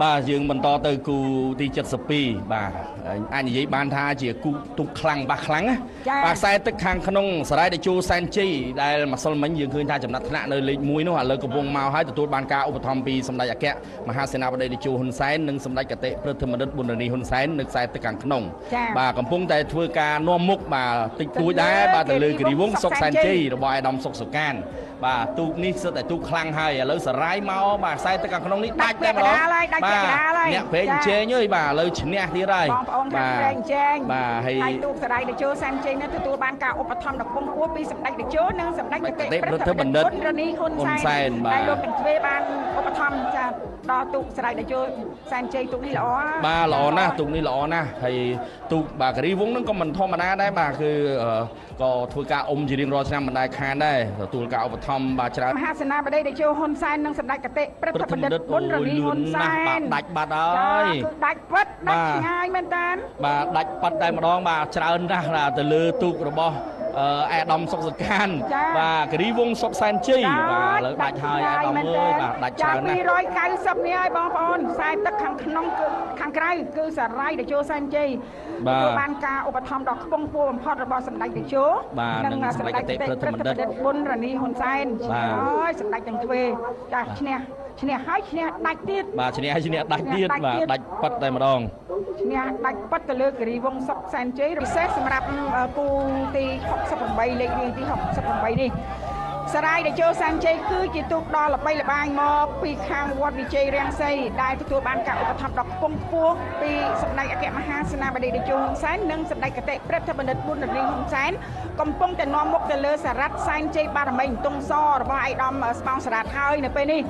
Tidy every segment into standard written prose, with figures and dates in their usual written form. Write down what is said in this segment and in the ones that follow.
បាទយើងបន្តទៅគូទី72បាទអាចនិយាយបានថាជាគូទុកខ្លាំងបាសខ្លាំងណាបាទខ្សែទឹកខាងក្នុងសរាយតេជោសែនជ័យដែលម្សិលមិញយើងឃើញថាចំណាត់ថ្នាក់នៅលេខ1នោះឥឡូវកំពុងមកហើយទទួលបានការឧបត្ថម្ភពីសម្ដេចអគ្គមហាសេនាបតីតេជោហ៊ុនសែននិងសម្ដេចកតិព្រឹទ្ធបណ្ឌិតប៊ុនរនីហ៊ុនសែននៅខ្សែទឹកខាងក្នុងបាទកំពុងតែធ្វើការនាំមុខបាទតិចតួចដែរបាទទៅលើគិរីវង្សសុកសែនជ័យរបស់អាដាមសុកសុកានបាទទូកនេះសិតតែទូកខ្លាំងហើយឥឡូវសរាយមកបាទខ្សែទឹកខាងក្នុងនេះដាច់តែម្ដងបាទអ្នកព្រែកអញ្ជើញអើយបាទឥឡូវឈ្នះទៀតហើយបងប្អូនខាងព្រែកអញ្ជើញបាទហើយទូកសរាយតេជោសែនជ័យនេះទទួលបានការឧបត្ថម្ភដ៏ខ្ពង់ខ្ពស់ពីសម្ដេចតេជោនិងសម្ដេចកតិព្រឹទ្ធបណ្ឌិតរនីហ៊ុនសែនដែលលោកទាំងទ្វេបានឧបត្ថម្ភចាដល់ទូកសរាយតេជោសែនជ័យទូកនេះល្អបាទល្អណាស់ទូកនេះល្អណាស់ហើយទូកបាទគិរីវង្សនឹងក៏មិនធម្មតាដែរបាទគឺក៏ធ្វើការអុំជារៀងរាល់ឆ្នាំមិនដែលខានដែរទទួលការឧបត្ថម្ភបាទច្រើនមហាសេនាបតីតេជោហ៊ុនសែននិងសម្ដេចកតិព្រឹទ្ធបណ្ឌិតប៊ុនរនីហ៊ុនសែនបាទដាច់បាត់ហើយគឺដាច់ប៉ិតដាច់ឆ្ងាយមែនតាបាទដាច់ប៉ិតតែម្ដងបាទច្រើនណាស់ទៅលើទូករបស់អាដាមសុកសកានបាទគិរីវង្សសុកសែនជ័យបាទឥឡូវដាច់ហើយអាដាមអើយបាទដាច់ច្រើនណាស់290នេះហើយបងប្អូនខ្សែទឹកខាងក្នុងគឺខាងក្រៅគឺសារាយតេជោសែនជ័យទទួលបានការឧបត្ថម្ភដ៏ខ្ពង់ខ្ពស់បំផុតរបស់សម្ដេចតេជោនិងសម្ដេចកតិព្រឹទ្ធបណ្ឌិតប៊ុនរនីហ៊ុនសែនហើយសម្ដេចទាំងទ្វេចាឈ្នះឈ្នះហើយឈ្នះដាច់ទៀតបាទឈ្នះហើយឈ្នះដាច់ទៀតបាទដាច់ប៉ិតតែម្ដងឈ្នះដាច់ប៉ិតទៅលើគិរីវង្សសុកសែនជ័យពិសេសសម្រាប់គូទី68លេខរៀងទី68នេះសរាយតេជោសែនជ័យគឺជាទូកដ៏ល្បីល្បាញមកពីខាងវត្តវិជ័យរាំងសីដែលទទួលបានការឧបត្ថម្ភដ៏ខ្ពង់ខ្ពស់ពីសម្ដេចអគ្គមហាសេនាបតីតេជោហ៊ុនសែននិងសម្ដេចកតិព្រឹទ្ធបណ្ឌិតប៊ុនរនីហ៊ុនសែនកំពុងតែនាំមុខទៅលើសារ៉ាត់សែនជ័យបារមីអន្ទង់សរបស់ឯកឧត្តមស្បងសារ៉ាត់ហើយនៅពេលនេះ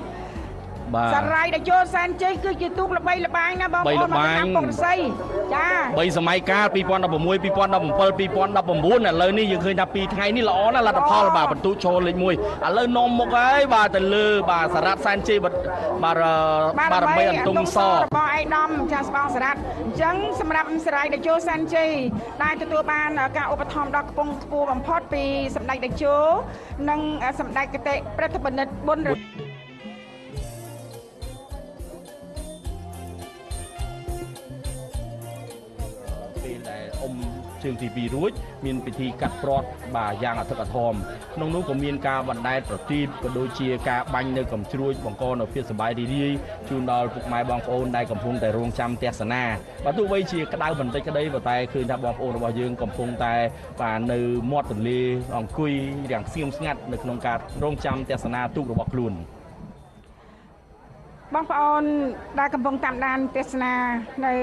សារាយតេជោសែនជ័យគឺជាទូកល្បីល្បាញណាបងប្អូនមកតាមពុកសីចា3សម័យកាល2016 2017 2019ឥឡូវនេះយើងឃើញថា2ថ្ងៃនេះល្អណាស់លទ្ធផលបាទបន្ទុចូលលេខ1ឥឡូវនាំមុខហើយបាទទៅលើបាទសារ៉ាត់សែនជ័យបាទបារមីអន្ទង់សរបស់ឯកឧត្តមចាស្បងសារ៉ាត់អញ្ចឹងសម្រាប់សារាយតេជោសែនជ័យដែលទទួលបានការឧបត្ថម្ភដ៏ខ្ពង់ខ្ពស់បំផុតពីសម្ដេចតេជោនិងសម្ដេចកតិព្រឹទ្ធបណ្ឌិតប៊ុនជើងទី2រួចមានពិធីកាត់ព្រាត់បាទយ៉ាងអធិកអធមក្នុងនោះក៏មានការបណ្ដែតប្រទីបក៏ដូចជាការបាញ់នៅកំជ្រួចបង្កនៅភាពសប្បាយរីករាយជូនដល់ពុកម៉ែបងប្អូនដែលកំពុងតែរងចាំទស្សនាបាទទោះបីជាក្តៅបន្តិចក្តីប៉ុន្តែឃើញថាបងប្អូនរបស់យើងកំពុងតែបាទនៅមាត់ទន្លេអង្គុយយ៉ាងស្ងៀមស្ងាត់នៅក្នុងការរងចាំទស្សនាទូករបស់ខ្លួនបងប្អូនដែលកំពុងតាមដានទស្សនានៅ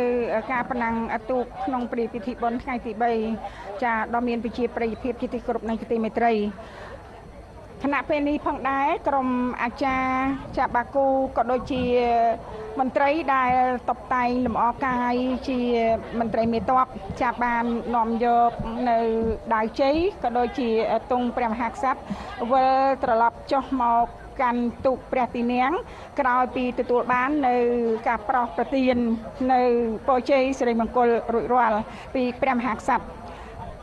ការប្រណាំងទូកក្នុងព្រះពិធីបុណ្យថ្ងៃទី3ចាដ៏មានប្រជាប្រិយភាពជាទីគោរពនិងជាទីមេត្រីខណៈពេលនេះផងដែរក្រុមអាចារ្យចាបាគូក៏ដូចជាមន្ត្រីដែលតបតែងលម្អកាយជាមន្ត្រីមេតបចាបាននាំយកនៅដាវជ័យក៏ដូចជាទង់ព្រះមហាក្សត្រវិលត្រឡប់ចុះមកកាន់ទូកព្រះទីនាំងក្រោយពីទទួលបាននៅការប្រោសប្រទាននៅពរជ័យសិរីមង្គលរួចរាល់ពីព្រះមហាក្សត្រ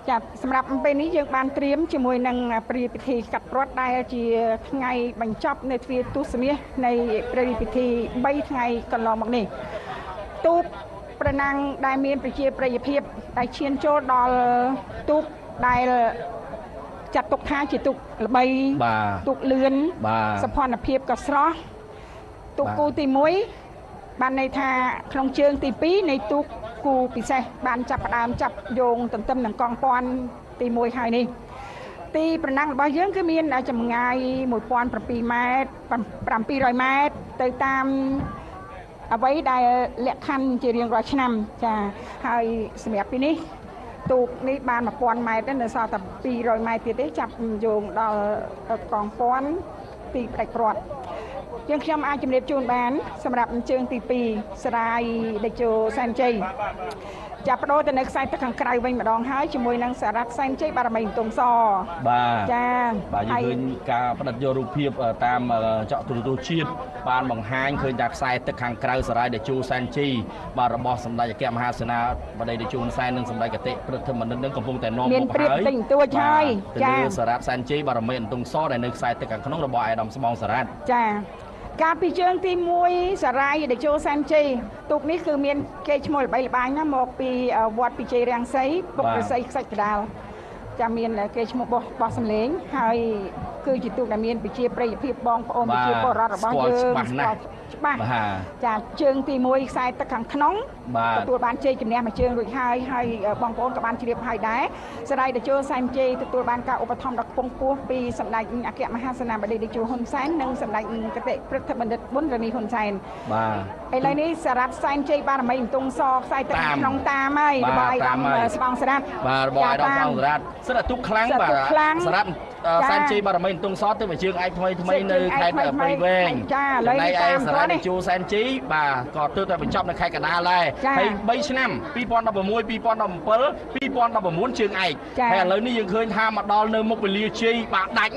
ចាសម្រាប់ពេលនេះយើងបានត្រៀមជាមួយនឹងព្រះពិធីកាត់ព្រាត់ដែលជាថ្ងៃបញ្ចប់នៃទ្វារទស្សមាសនៃព្រះពិធី3ថ្ងៃកន្លងមកនេះទូកប្រណាំងដែលមានប្រជាប្រិយភាពដែលឈានចូលដល់ទូកដែលចាត់ទុកថាជាទូកល្បីទូកលឿនសភនភាពក៏ស្រស់ទូកគូទី1បានន័យថាក្នុងជើងទី2នៃទូកគូពិសេសបានចាប់ផ្ដើមចាប់យោងទន្ទឹមនឹងកងពាន់ទី1ហើយនេះទីប្រណាំងរបស់យើងគឺមានចម្ងាយ1007ម៉ែត្រ700ម៉ែត្រទៅតាមអ្វីដែលលក្ខខណ្ឌជារៀងរាល់ឆ្នាំចាហើយសម្រាប់ពីនេះទូកនេះបាន1000ម៉ែត្រនៅសល់តែ200ម៉ែត្រទៀតទេចាប់យោងដល់កងពាន់ទីផ្ដាច់ព្រាត់យើងខ្ញុំអាចជម្រាបជូនបានសម្រាប់ជើងទី2សរាយតេជោសែនជ័យចាប់បដូរទៅនៅខ្សែទឹកខាងក្រៅវិញម្ដងហើយជាមួយនឹងសារ៉ាត់សែនជ័យបារមីអន្ទង់សបាទចាបាទយើងឃើញការផ្ដិតយករូបភាពតាមចក្រទូរទស្សន៍ជាតិបានបង្ហាញឃើញថាខ្សែទឹកខាងក្រៅសរាយតេជោសែនជ័យបាទរបស់សម្ដេចអគ្គមហាសេនាបតីតេជោហ៊ុនសែននិងសម្ដេចកតិព្រឹទ្ធបណ្ឌិតនឹងកំពុងតែនាំមុខហើយមានព្រៀបតិចតួចហើយចាសារ៉ាត់សែនជ័យបារមីអន្ទង់សដែលនៅខ្សែទឹកខាងក្នុងរបស់អាយដាមស្បងសារ៉ាត់ចា កាលពីជើងទី1សារាយតេជោសែនជ័យទូកនេះគឺមានគេឈ្មោះល្បីល្បាញណាស់មកពីវត្តពិជ័យរាំងសីពុករសីខ្សាច់កដាលចាមានគេឈ្មោះបោះសំលេងហើយគឺជាទូកដែលមានប្រជាប្រិយភាពបងប្អូនប្រជាពលរដ្ឋរបស់យើងច្បាស់ណាស់ច្បាស់ចាជើងទី1ខ្សែទឹកខាងក្នុងទទួលបានជ័យជំនះមួយជើងរួចហើយហើយបងប្អូនក៏បានជ្រាបហើយដែរសរាយតេជោសែនជ័យទទួលបានការឧបត្ថម្ភដ៏ខ្ពង់ខ្ពស់ពីសម្ដេចអគ្គមហាសេនាបតីតេជោហ៊ុនសែននិងសម្ដេចគតិព្រឹទ្ធបណ្ឌិតប៊ុនរ៉ានីហ៊ុនសែនបាទឥឡូវនេះសារ៉ាត់សែនជ័យបារមីអន្ទង់សខ្សែទឹកក្នុងតាមហើយរបស់អាយដាមស្បងសារ៉ាត់បាទរបស់អាយដាមស្បងសារ៉ាត់សិតតែទូកខ្លាំងបាទសារ៉ាត់សែនជ័យបារមីអន្ទង់សទៅមួយជើងឯកថ្មីថ្មីនៅខេត្តព្រៃវែងចាឥឡូវនេះតាមសារ៉ាត់តេជោសែនជ័យបាទក៏ទើបតែបញ្ចប់នៅខេត្តកណ្ដាលដែរហើយ3ឆ្នាំ2016 2017 2019ជើងឯកហើយឥឡូវនេះយើងឃើញថាមកដល់នៅមុខវេលាជ័យបាទដាច់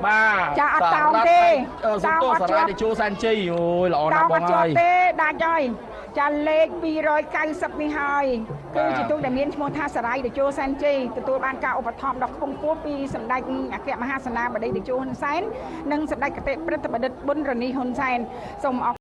បាទចាអត់តោងទេសុំទោសសារ៉ាត់តេជោសែនជ័យអូយល្អណាស់បងហើយទេដាច់ហើយចាលេខ290នេះហើយគឺជាទូកដែលមានឈ្មោះថាសារាយតេជោសែនជ័យទទួលបានការឧបត្ថម្ភដ៏ខ្ពង់ខ្ពស់ពីសម្ដេចអគ្គមហាសេនាបតីតេជោហ៊ុនសែននិងសម្ដេចគតិព្រឹទ្ធបណ្ឌិតប៊ុនរ៉ានីហ៊ុនសែនសូមអរ